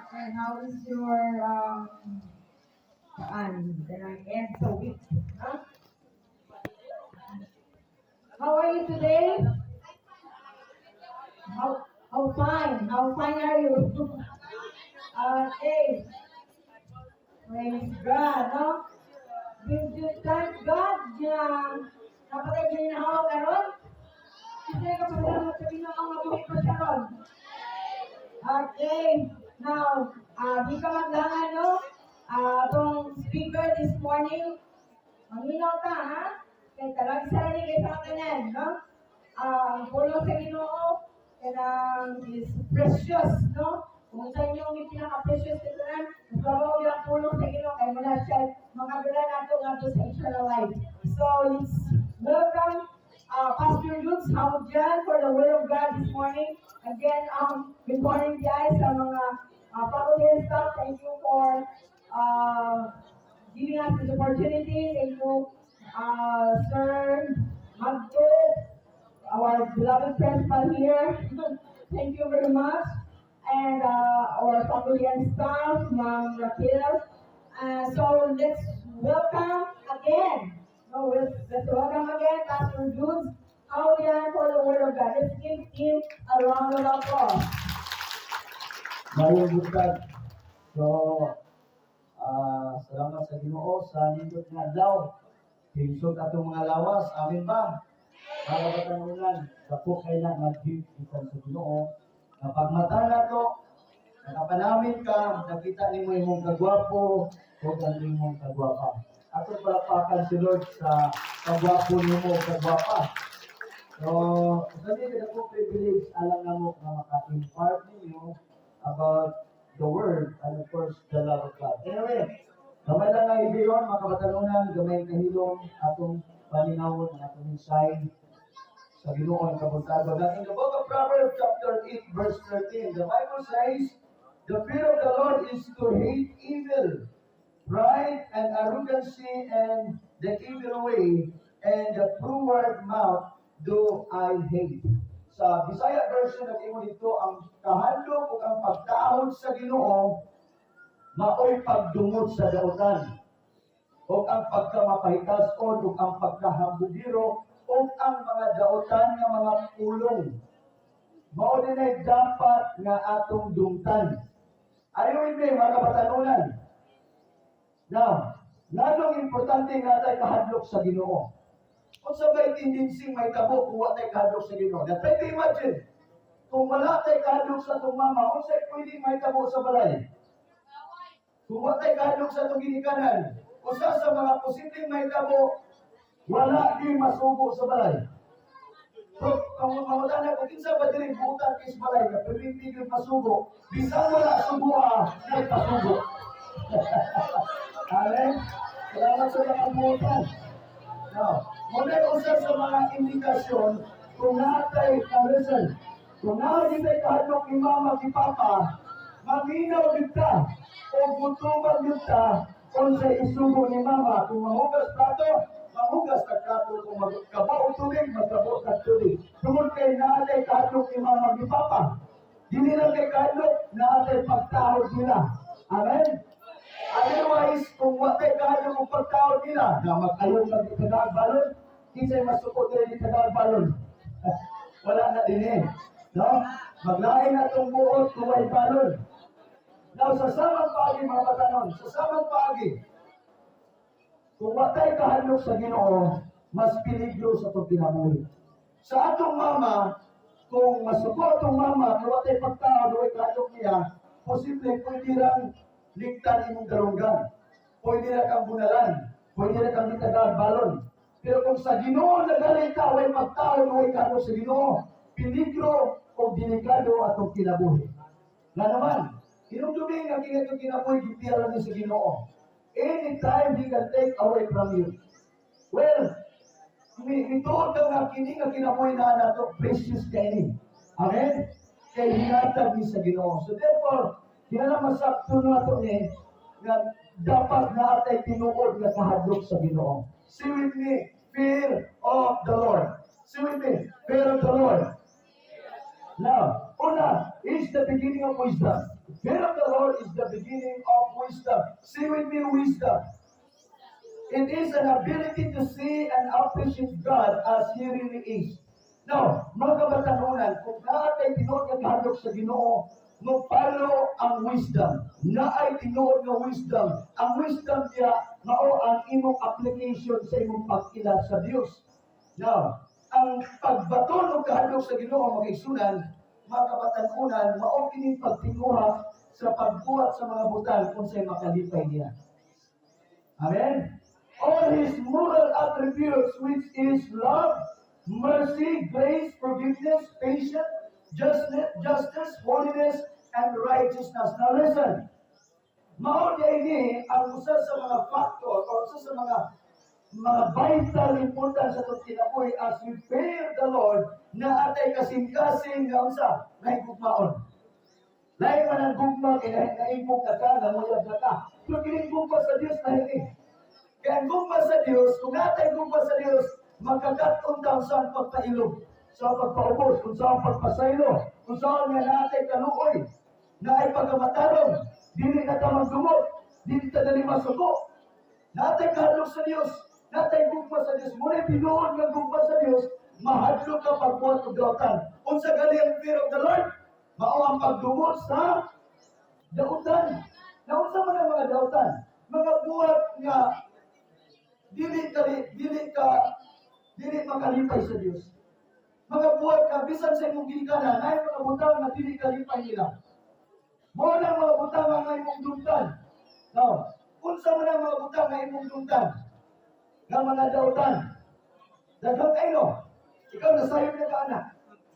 And how is your kanang end sa week? Huh? How are you today? How fine? How fine are you? Okay. Praise God, no? Give you thank God nga naa pa tay ginhawa karon. Kasi kapag sa Ginoo nga buhi pa siya ron. Okay. Now, di ka maglangan, no? Atong speaker this morning, maminaw ta, ha? Kay talagsa ni kay sa tanan, no? Ang pulong sa Ginoo kanang is precious, no? Kung sa inyo ang pinaka-precious sa tanan, mas babaw yung pulong sa Ginoo kay muna siya makadala nato ngadto sa eternal life. So, let's welcome Pastor Judes Hamudjan for the Word of God this morning. Again, good morning, guys, sa mga faculty and staff. Thank you for giving us this opportunity. Thank you, Sir Magto, our beloved principal here. Thank you very much. And our faculty and staff, Ma'am Raquel. So let's welcome again. No, let's welcome again Pastor Judes Haulian for the Word of God. Let's give him a round of applause. Maayong buntag. So, salamat sa Ginoo sa nindot nga adlaw. Himsog atong mga lawas. Amen ba? Mga kabatanunan, dako kay na nga gift gikan sa Ginoo. Nga pagmata nato, nakapanamit ka, nakita nimo imong kagwapo ug ang imong kagwapa. Ato palakpakan si Lord sa kagwapo nimo ug kagwapa. So, usa ni ka privilege alang namo nga maka-impart ninyo about the Word and, of course, the love of God. Anyway, gamay lang nga higayon, mga kabatanunan, gamay kahilom atong paminawon ang atong mensahe sa Ginoo ang kabuntagon. In the book of Proverbs chapter 8 verse 13, the Bible says, "The fear of the Lord is to hate evil, pride and arrogancy and the evil way, and the froward mouth do I hate." Sa Bisaya version, nag-ingon dito, ang kahadlok ug ang pagtahod sa Ginoo maoy pagdumot sa dautan ug ang pagkamapahitas-on ug ang pagkahambugiro ug ang mga dautan nga mga pulong. Mao dinay dapat nga atong dumtan. Are you with me, mga kabatanunan? Now, nganong importante nga tay kahadlok sa Ginoo? Unsa bay tendency mahitabo kung wa tay kahadlok sa Ginoo? Now, try to imagine, kung wala tay kahadlok sa atong mama, unsay pwede mahitabo sa balay? Kung wa tay kahadlok sa atong ginikanan, usa sa mga posibleng mahitabo, wala gyud masugo sa balay. So, kung mangutana kung kinsa ba diri buutan kay sa balay nga permiti gyud masugo, bisan wala sugoa, nagpasugo. Amen. Salamat sa mga buutan. Now, muna usa sa mga indikasyon kung natay ka, listen, kung naa tay kahadlok ni mama ni papa, maminaw gyud ta o mutubag gyud ta unsay isugo ni mama. Kung manghugas plato, manghugas ka plato. Kung magkabo og tubig, magkabo ka tubig. Tungod kay naatay kahadlok ni mama ni papa. Dili lang kay kahadlok, naatay pagtahod nila. Amen? Otherwise, kung wa tay kahadlok og pagtahod nila, na mag-ayon kag itagaag balon, kinsay masuko diri itagaag balon? Wala na din eh. No? Maglain na itong buot kung may balon. Now, sa samang paagi, mga batanon, sa samang paagi, kung wa tay kahadlok sa Ginoo, mas peligro sa atong kinabuhi. Sa atong mama, kung masuko atong mama, kung wa tay pagtahod, wa kahadlok niya, posible pwede rang ligtan imong galunggan. Pwede ra kang bunalan. Pwede ra kang gitagaan balon. Pero kung sa Ginoo nagalit ka, way pagtahod, way kahadlok sa Ginoo, peligro o delikado atong kinabuhi. Nga naman, hinumdumi nga kini atong kinabuhi gipiya lang ni sa Ginoo. Anytime He can take away from you. Well, mituod ka nga kini nga kinabuhi na nato, precious kay ni. Amen? Kay hinatag ni sa Ginoo. So therefore, kinahanglan masakto nato ni nga dapat naatay tinuod nga kahadlok sa Ginoo. Say with me, fear of the Lord. Say with me, fear of the Lord. Now, una is the beginning of wisdom. Fear of the Lord is the beginning of wisdom. Say with me, wisdom. It is an ability to see and appreciate God as He really is. Now, mga kabatanunan, kung naa kay tinuod nga kahadlok sa Ginoo, mo follow ang wisdom. Naay tinuod nga wisdom. Ang wisdom niya mao ang imong application sa imong pag-ila sa Dios. Now, ang pagbaton og kahadlok sa Ginoo, mga igsunan, mga kabatanunan, mao kining pagtinguha sa pagbuhat sa mga butang kung sa'y makalipay niya. Amen? All His moral attributes, which is love, mercy, grace, forgiveness, patience, justice, justice, holiness, and righteousness. Now listen. Mao ni ang usa sa mga factor o usa sa mga vital importance sa atong kinabuhi as we fear the Lord na atay kasing-kasing nga unsa nahigugmaon. Lain man ang gugma kay naimog ka ka, namuyab na ka. Pero kining gugma sa Dios lahi ni. Kaya ang gugma sa Dios, kung natay gugma sa Dios, magkakat-on ta sa ang pagpailog, sa pagpaubos, kung sa ang pagpasaylo, kung saan nga natay kaluoy, naay pagkamatarong, dili na ta magdumot, dili ta dali masuko. Natay kahadlok sa Dios, natay gugma sa Dios, muna tinuod nga gugma sa Dios, mahadlok ka pagbuhat og dautan. Unsa gali ang fear of the Lord? Mao ang pagdumot sa dautan. Naunsa man ang mga dautan? Mga buhat nga dili makalipay sa Dios. Mga buhat nga bisan sa imong ginikanan, naay mga butang nga dili kalipay nila. Mao na mga butang nga imong dumtan. Now, unsa man ang mga butang nga imong dumtan? Nga mga dautan. Daghan kayo. Ikaw nasayod na ka, anak.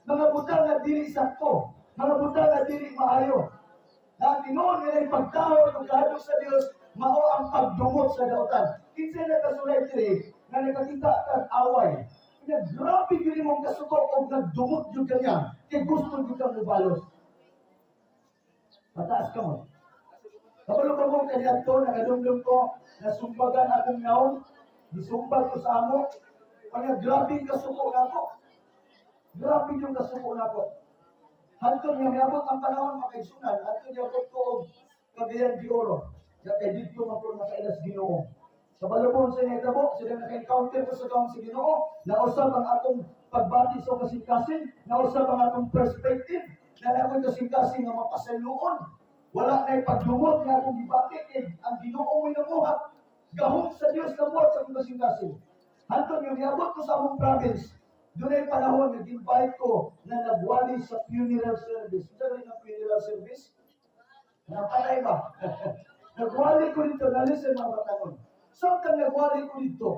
Mga butang nga dili sakto, mga butang nga dili maayo. Na tinuod nga pagtahod ug kahadlok sa Dios mao ang pagdumot sa dautan. Kinsa nakasulay diri nga nakakita kag away? Nga grabe gyud imong kasuko og nagdumot gyud kanya kay gusto gyud kang mobalos. Pataas ka mo. Kabalo ka mo kaniadto nagadumdum ko nasumbagan akong naong, gisumbag ko sa amo. Kanya grabe yung kasuko nako. Grabe yung kasuko nako. Hantod nga miabot ang panahon, mga kaigsunan, hantod niabot ko og Cagayan de Oro. Ya kay didto man ko nakaila sa Ginoo. Sa balabon sa nahitabo, sila naka-encounter ko sa gahom sa Ginoo, nausab ang akong pagbati sa kasing-kasing, nausab ang akong perspective, na ako'y kasing-kasing nga mapasayloon. Wala na pagdumot nga akong gibati, kay ang Ginoo mo'y namuhat. Gahom sa Dios namuhat sa akong kasing-kasing. Hantod nga niabot ko sa among province, dunay panahon nga invite ko na nagwali sa funeral service. Unsa rin ang funeral service? Napatay ba? Nagwali ko didto, na listen, mga batangon. Samtang nagwali ko didto,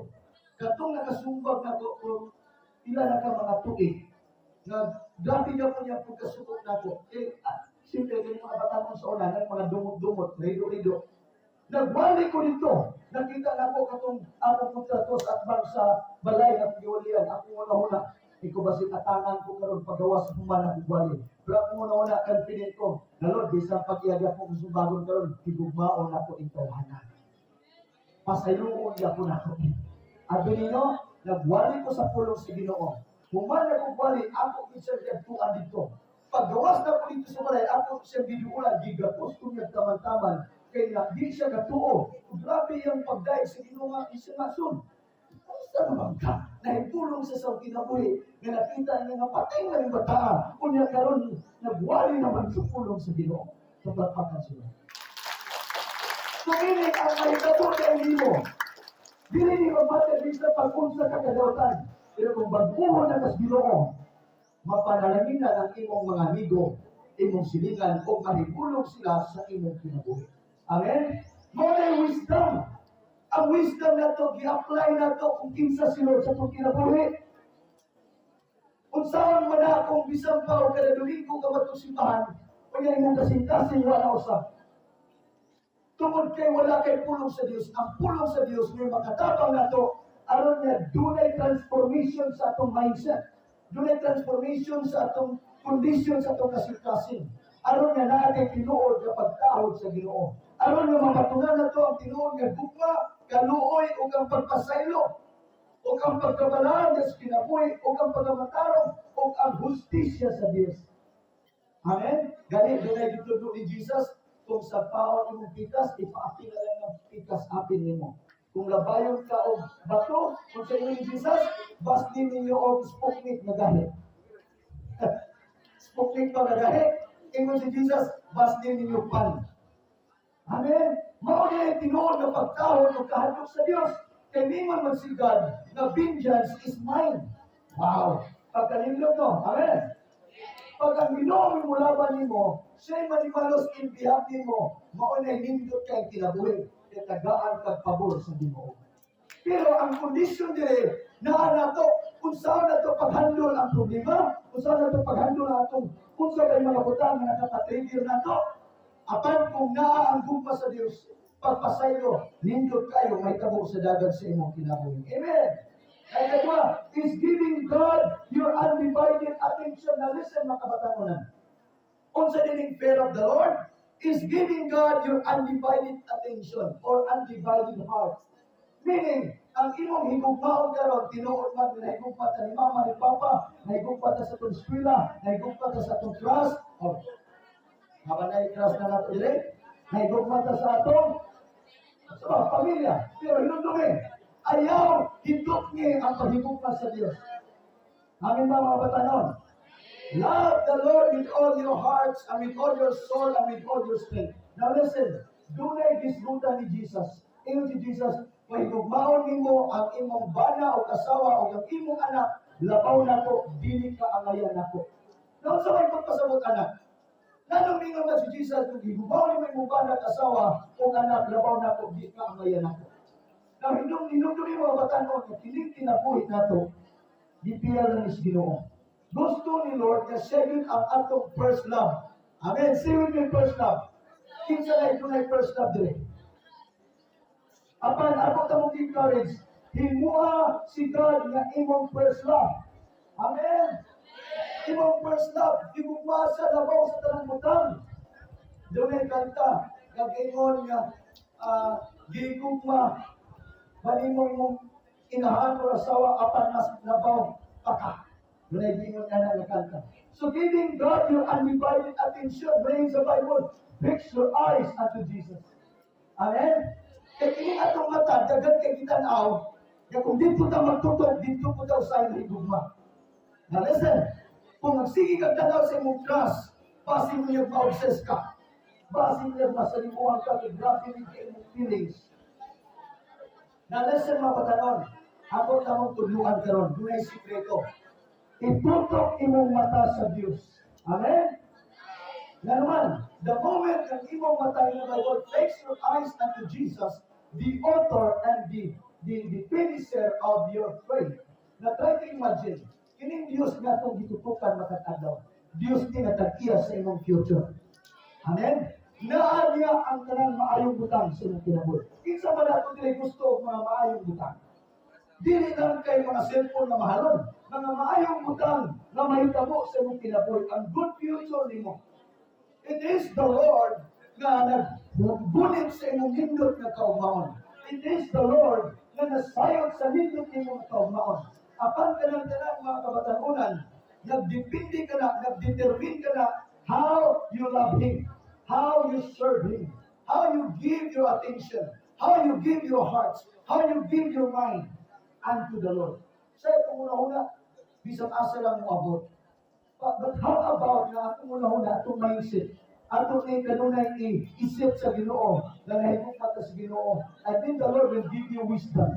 katong nakasumbag na ko kung ila na ka mga tuig, nga grabe na po niya pagkasukot na ko. Eh, siyempre, kini mga batangon sa una, ng mga dumot-dumot, rido-rido. Nagwali ko didto, nakita na ko katong akong kontrato sa atbang sa balay nga giwalian. Ako una-una, iko basig atangan ko karon pagawas human akong wali. Pero ako una-una, confident ko, na Lord, bisan pag-iyaga ko kung sumbagon karon, higugmaon ako intawhana. Pasayloon ko nako. Abi ninyo, nagwali ko sa pulong sa Ginoo. Human nagwali, ako gid siya giadtuan didto. Paggawas na ko didto sa balay, ako siya giduulan, gigapos ko niya taman-taman. Kay nga, di siya gatuo. Grabe yung pagdaig sa Ginoo nga isa nga sun. Basta naman ka, nahipulong sa sa kinabuhi, nga nakita niya nga patay na yung bataa. Unya karon nagwali naman sa pulong sa Ginoo. Kapalpakan sila. Tuminig ang mahitabo kay nimo. Dili ni mamatay bisa pag-unsa ka kadawatan. Pero kung bag-uho na kas Ginoo, mapanalanginan ang imong mga amigo, imong silingan, o mahibulong sila sa imong kinabuhi. Amen? Mao na wisdom. Ang wisdom nato, gi-apply nato kung kinsa si Lord sa atong kinabuhi. Unsaon man na kung bisan pa o kada Domingo ka matong simbahan, unya imong kasing-kasing wa na usab. Tungod kay wala kay pulong sa Dios, ang pulong sa Dios may makatabang nato aron nga dunay transformation sa atong mindset. Dunay transformation sa atong condition, sa atong kasing-kasing. Aron nga naa kay tinuod nga pagtahod sa Ginoo. Aron nga mapatunan nato ang tinuod nga gugma, kaluoy ug ang pagpasaylo ug ang pagkabalaan sa kinabuhi ug ang pagkamatarong ug ang hustisya sa Dios. Amen? Gani, dunay gitudlo ni Jesus, kung sapaon imong pikas, ipaapil na lang ng pikas apin nimo. Kung labayon ka og bato, kung sa ni Jesus, basli ninyo og sputnik nga gahi. Sputnik pa nga gahi. Ingon si Jesus, basli ninyo pan. Amen? Mao ni tinuod nga pagtahod ug kahadlok sa Dios. Kay ningon man si God na "Vengeance is mine." Wow! Pagkanindot, no? Amen? Pag ang Ginoo mulaban nimo, siya'y manimalos in behalf nimo, mao na nindot kay kinabuhi, kay tagaan kag pabor sa Ginoo. Pero ang kondisyon dire, naa nato kung saan nato paghandle ang problema, kung saan nato paghandle ang atong kung sa kay mga butang nga nakaka-trigger nato. Apan kung naa ang gugma sa Dios, pagpasaylo, nindot kayo mahitabo sa dagan sa imong kinabuhi. Amen. Kay kadua is giving God your undivided attention. Now listen, mga kabatanunan. Unsa dining fear of the Lord? Is giving God your undivided attention or undivided heart. Meaning, ang imong higugmaon karon, tinuod man nga nahigugma ta ni mama, ni papa, nahigugma ta sa atong eskwela, nahigugma ta sa atong crush, or haba na crush na nato dire, nahigugma ta sa atong sa mga pamilya. Pero hinumdumi, ayaw hindot ni ang paghigugma sa Dios. Amen ba, mga batanon? Love the Lord with all your hearts and with all your soul and with all your strength. Now listen, dunay gisgutan ni Jesus. Ingon si Jesus, "Pahigugmaon nimo ang imong bana o asawa o ang imong anak, labaw nako, dili ka angayan nako." Now, sa may pagpasabot anak, nganong mingon man si Jesus, "Kung higugmaon nimo imong bana, asawa o anak, labaw nako, di ka angayan nako"? Now, hinumdumi, mga batanon, nga kining kinabuhi nato, gipiyal lang is Ginoo. Gusto ni Lord nga siya yun ang atong first love. Amen. Say with me, first love. Kinsa na ito na first love dire? Apan ako ta mong encourage, himua si God nga imong first love. Amen. Imong first love, higugma sa labaw sa tanang butang. Dunay kanta, nag-ingon nga gigugma manimo imong inahan o asawa apan mas labaw pa ka. Dunay gingon nga na kanta. So giving God your undivided attention, brings the Bible, fix your eyes unto Jesus. Amen? Kay kini atong mata, daghan kay gitan-aw, nga kung dito ta magtutok, dito po daw sa higugma. Now listen, kung magsige kag tanaw sa imong crush, basin mo niya ma-obsess ka. Basin niya masalimuhan ka, kay grabe ni kay imong feelings. Now listen, mga batanon, ako tamong tudluan karon, dunay sikreto. Itutok imong mata sa Dios. Amen? Nga naman, the moment ang imong mata in the Bible, fix your eyes unto Jesus, the author and the finisher of your faith. Na try to imagine, kining Dios nga atong gitutukan matag adlaw. Dios ni nga tag-iya sa imong future. Amen? Naa niya ang tanang maayong butang sa imong kinabuhi. Kinsa man ato dili gusto og mga maayong butang? Dili lang kay mga cellphone na mahalon, mga maayong butang nga mahitabo sa imong kinabuhi, ang good future nimo. It is the Lord nga naggunit sa imong nindot nga kaugmaon. It is the Lord nga nasayod sa nindot nimong kaugmaon. Apan kanang tanan, mga kabatanunan, nagdepende ka na, nagdetermine ka na how you love Him, how you serve Him, how you give your attention, how you give your hearts, how you give your mind unto the Lord. Sa itong una-una, bisan asa lang mo abot. But how about nga atong una-una, atong mindset, atong ni kanunay i-isip sa Ginoo, na nahigugma ta sa Ginoo, and then the Lord will give you wisdom,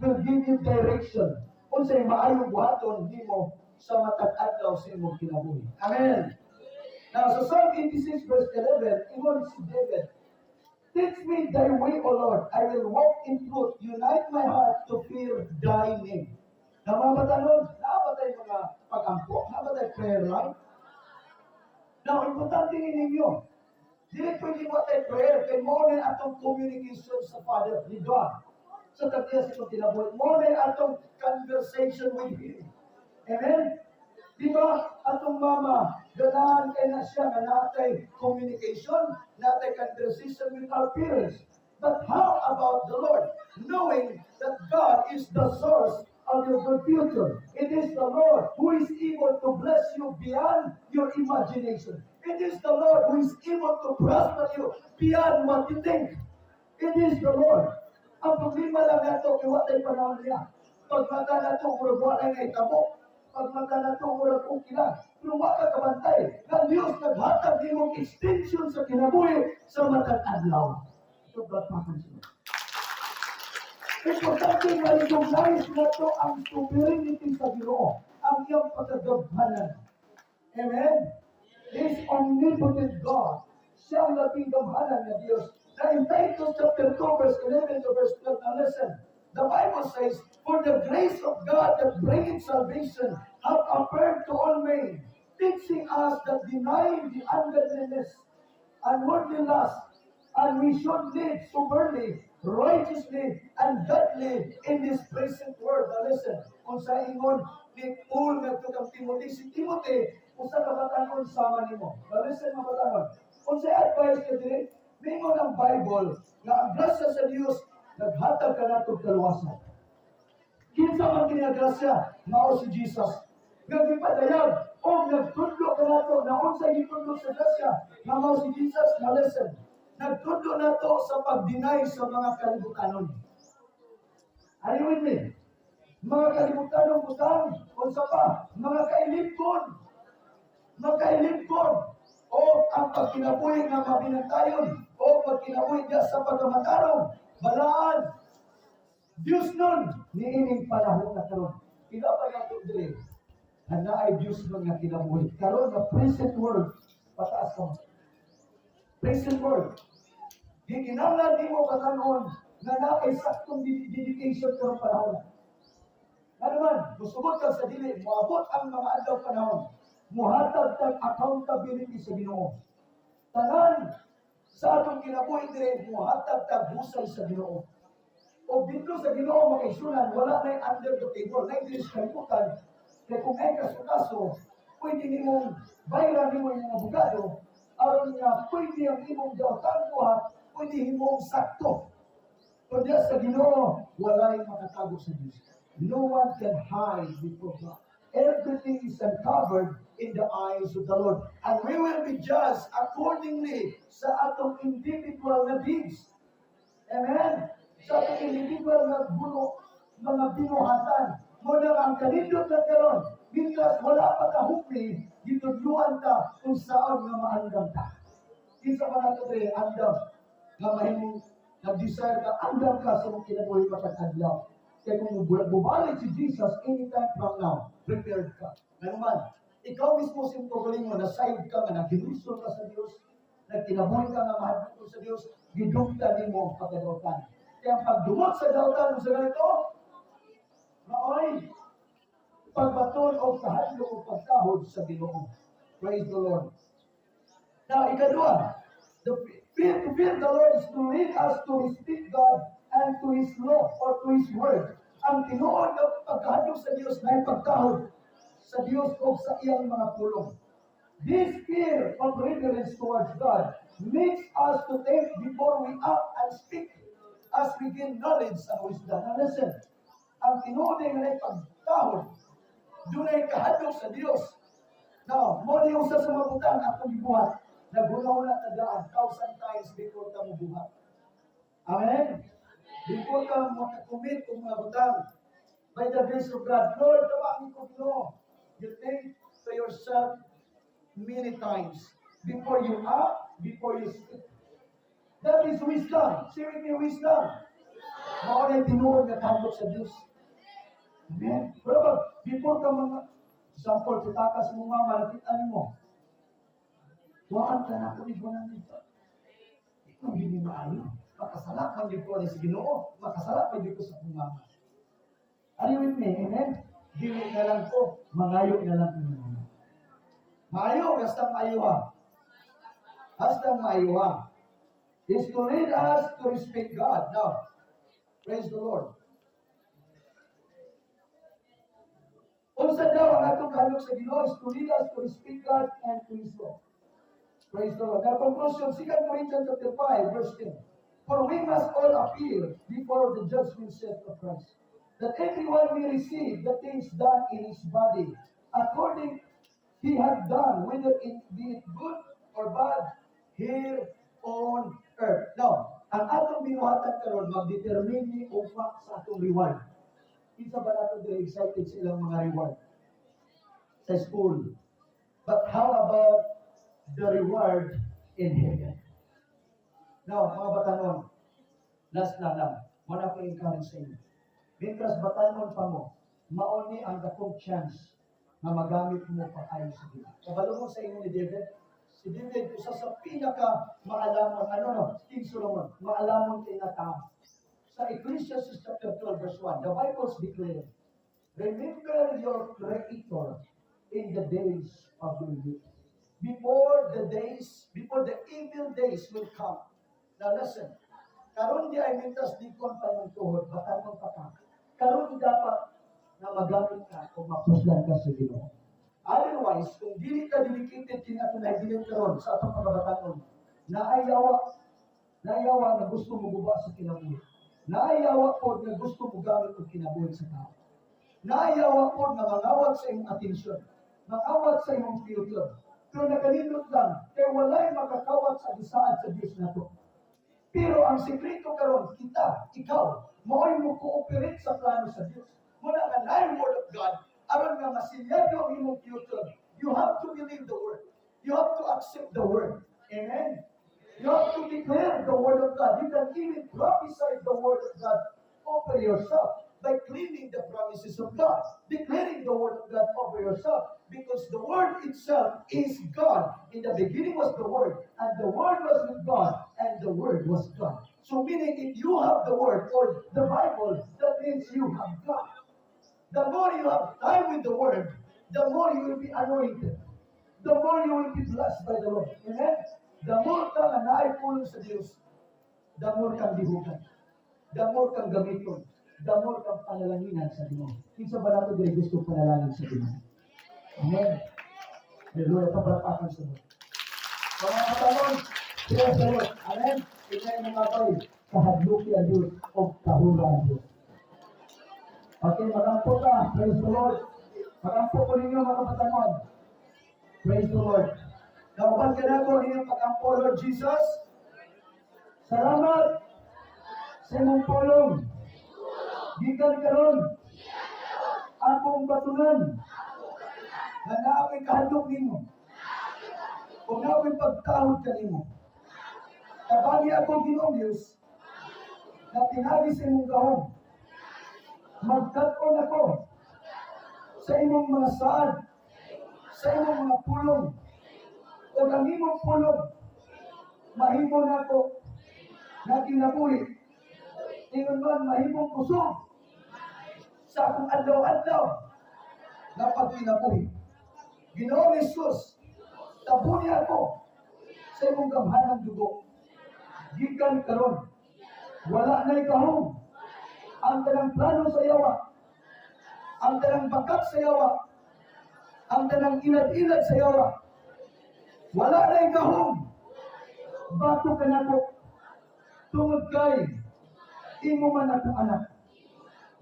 will give you direction, unsay maayong buhaton nimo sa matag adlaw sa imong kinabuhi. Amen. Now, sa Psalm 86 verse 11, ingon si David, "Teach me thy way, O Lord. I will walk in truth. Unite my heart to fear thy name." Na mga batanon, naa ba tay mga pag-ampo? Naa ba tay prayer life? Now, importante ni ninyo, dili pwede mo tay prayer, kay mo na atong communication sa Father, ni God. Sa tag-iya sa itong kinabuhi. Mo na atong conversation with Him. Amen? Di ba, atong mama, ganahan kay na siya nga natay communication, natay conversation with our parents. But how about the Lord? Knowing that God is the source of your good future. It is the Lord who is able to bless you beyond your imagination. It It is the Lord who is able to prosper you beyond what you think. It is the Lord. Ang problema lang nato, wa tay panahon niya. Pagmata nato, murag wala nga itabo. Pagmata nato, murag okay lang. Pero wa ka kabantay nga Diyos naghatag nimong extension sa kinabuhi sa matag adlaw. So, palakpakan siya. Importante ma-recognize nato ang sovereignty sa Ginoo, ang iyang pagkagamhanan. Amen? This omnipotent God, siya ang labing gamhanan nga Diyos. Na in Titus chapter 2, verse 11 to verse 12, now listen, the Bible says, "For the grace of God that bringeth salvation hath appeared to all men, teaching us that denying the ungodliness and worldly lust, and we should live soberly, righteously, and godly in this present world." Now listen, kung sa ingon ni Paul ngadto kang Timothy, si Timothy, usa ka batanon sama nimo. Now listen, mga batanon. Kung sa advice ka diri, mingon ang Bible nga ang grasya sa Dios naghatag kanatog kaluwasan. Kinsa man kini nga grasya? Mao si Jesus. Nga gipadayag o nagtudlo kanato na unsay gitudlo sa grasya nga mao si Jesus. Na listen. Nagtudlo nato sa pag-deny sa mga kalibutanon. Are you with me? Mga kalibutanon butang, unsa pa? Mga kailibgon. Mga kailibgon. O ang pagkinabuhi nga mabinantayon o pagkinabuhi niya sa pagkamatarong, balaan, Diyos nun, niining panahon na karon. Pila pa nato diri na naay Diyos nun nga kinabuhi karon na present world? Pataas ka mo. Present world. Di kinahanglan nimo katanon nga naay saktong dedication karong panahon. Ano man, musugot ka sa dili, moabot ang mga adlaw panahon. Muhatag tag accountability sa Ginoo. Tanan sa atong kinabuhi dire, muhatag tag husay sa Ginoo. O dito sa Ginoo, mga igsuonan, wala na under the table, na diri sa kalibutan. Kaya kung ay kaso-kaso, pwede nimong bayaran nimo yung abogado, aron nga pwede ang imong dautan buhat, pwede himong sakto. Pero diya sa Ginoo, walay makatago sa Diyos. No one can hide before God. Everything is uncovered in the eyes of the Lord. And we will be judged accordingly sa atong individual na deeds. Amen? Sa atong individual na buno, mga binuhatan. Muna ang kanindot na karon, mientras wala pa ka hukmi, gitudluan ta kung saan nga maandam ta. Kinsa pa nato diri andam nga mahimong nag-desire ka, andam ka sa imong kinabuhi matag adlaw? Kaya kung bubalik si Jesus anytime from now, prepared ka. Ngayon man, ikaw mismo sa imong kaugalingon, na-side ka nga naghinulsol ka sa Dios, nagkinabuhi ka nga mahadlok sa Dios, gidugtan nimo ang pagkadautan. Kaya ang pagdumot sa dautan mo sa ganito, maoy pagbaton o kahadlok o pagtahod sa Ginoo. Praise the Lord. Now, ikaduha, the fear to fear the Lord is to lead us to respect God and to His law or to His word. Ang tinuod nga pagkahadlok sa Dios na pagtahod sa Dios o sa iyang mga pulong. This fear of reverence towards God makes us to think before we act and speak as we gain knowledge and wisdom. Now listen, ang tinuod nga pagtahod, dunay kahadlok sa Dios. Now, mo ni usa sa mga butang akong gibuhat. Naghuna-huna ta daan thousand times before ka mobuhat. Amen? Before ka makakommit og mga butang, by the grace of God, "Lord, tawagin ko Ginoo." You think to yourself many times before you act, before you speak. That is wisdom. Say with me, wisdom. Mao na tinuod nga kahadlok sa Dios. Amen. Pero pag before ka mga example, sa mong mama, nakita nimo, tuwaan ka na ako ni Juan nito. Ikaw hindi maayo. Makasala man gyud ko sa Ginoo. Makasala man gyud ko sa akong mama. Are you with me? Amen? Dili na lang ko, mangayo na lang ko ni mama. Maayo, basta maayo ha. Basta maayo ha. Is to lead us to respect God. Now, praise the Lord. Unsa daw ang atong kahadlok sa Ginoo is to lead us to respect God and to His law. Praise the Lord. Now, conclusion, 2 Corinthians chapter 5, verse 10. "For we must all appear before the judgment seat of Christ, that everyone may receive the things done in his body, according he had done, whether it be it good or bad here on earth. Now, ang atong binuhatan karon magdetermine ni upa sa atong reward. Kinsa ba nato diri excited sa ilang mga reward sa school? But how about the reward in heaven? Now, mga batanon, last na lang, wala ko encourage sa inyo. Mientras batanon pa mo, mao ni ang dakong chance na magamit mo pag-ayo sa Ginoo. Kabalo mo sa inyo ni David, si David usa sa pinaka maalamon, ano no, King Solomon, maalamon kay nga tao. Sa Ecclesiastes chapter 12 verse 1, the Bible declare, "Remember your Creator in the days of your youth, before the evil days will come." Now listen, karon di ay mintas di kon pa ng tuhod, batanon pa ka. Karon dapat na magamit ka kung mapuslan ka sa Ginoo. Otherwise, kung dili ka dedicated kini atong nahibilin karon sa atong pagkabatanon, naayawa na gusto mo guba sa kinabuhi. Naayawa pod na gusto mo gamit og kinabuhi sa tao. Naayawa pod na mangawat sa imong atensyon, mangawat sa imong future. Pero nakalindot lang, kay walay makakawat sa gisaad sa Dios nato. Pero ang sekreto karon kita, ikaw, mao'y mo cooperate sa plano sa Dios. Muna nga naay word of God, aron nga masilyado ang imong future, you have to believe the word. You have to accept the word. Amen. You have to declare the word of God. You can even prophesy the word of God over yourself by claiming the promises of God, declaring the word of God over yourself, because the word itself is God. In the beginning was the Word, and the Word was with God, and the Word was God. So meaning, if you have the Word or the Bible, that means you have God. The more you have time with the Word, the more you will be anointed. The more you will be blessed by the Lord. Amen? The more ka nga naay pulong sa Dios, the more kang dihugan. The more kang gamiton. The more kang panalanginan sa Ginoo. Kinsa ba nato diri gusto panalangin sa Ginoo? Amen. Hallelujah. Papalakpakan sa Lord. Mga katalon, praise the Lord. Amen. Ikay mga bay, kahadluki ang Diyos o kahura ang Diyos. Okay, magampo ka. Praise the Lord. Magampo ko ninyo, mga kabatangon. Praise the Lord. Kauban ka na ko inyong pagampo, Lord Jesus. Salamat sa imong pulong. Gikan karon, akong batunan nga naa ko'y kahadlok nimo. Kung naa ko'y pagtahod kanimo. Tabangi ako, Ginoong Diyos, na pinaagi sa imong gahom. Magkat-on ako sa imong mga saad, sa imong mga pulong, o ang imong pulong, mahimo nako na kinabuhi. Ingon man, mahimong kusog sa akong adlaw-adlaw na pagkinabuhi. Ginoong Jesus, tabuni ako sa imong gamhanang dugo. Gikan karon, wala na'y gahom ang tanang plano sa yawa, ang tanang bakat sa yawa, ang tanang ilad-ilad sa yawa. Wala na'y gahom. Bato ka nako tungod kay imo man akong anak.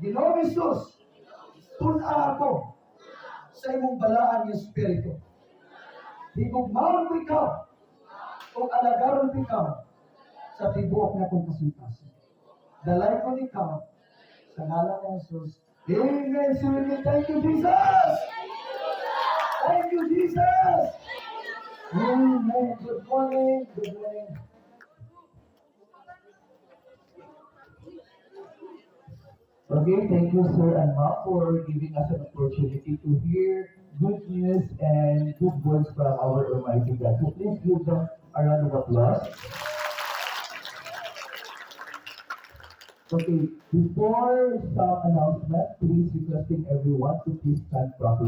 Ginoong Jesus, tun-a ako sa imong balaan nga Espiritu. Higugmaon ko ikaw o alagaron ko ikaw sa tibuok na kong kasing-kasing. Dalay ko ikaw sa ngalan ni Jesus. Amen. Say thank you, Jesus! Thank you, Jesus! Amen. Good morning. Good morning. Okay, thank you, sir and ma'am, for giving us an opportunity to hear good news and good words from our Almighty God. So please give them a round of applause. Okay, before some announcement, please requesting everyone to please stand properly.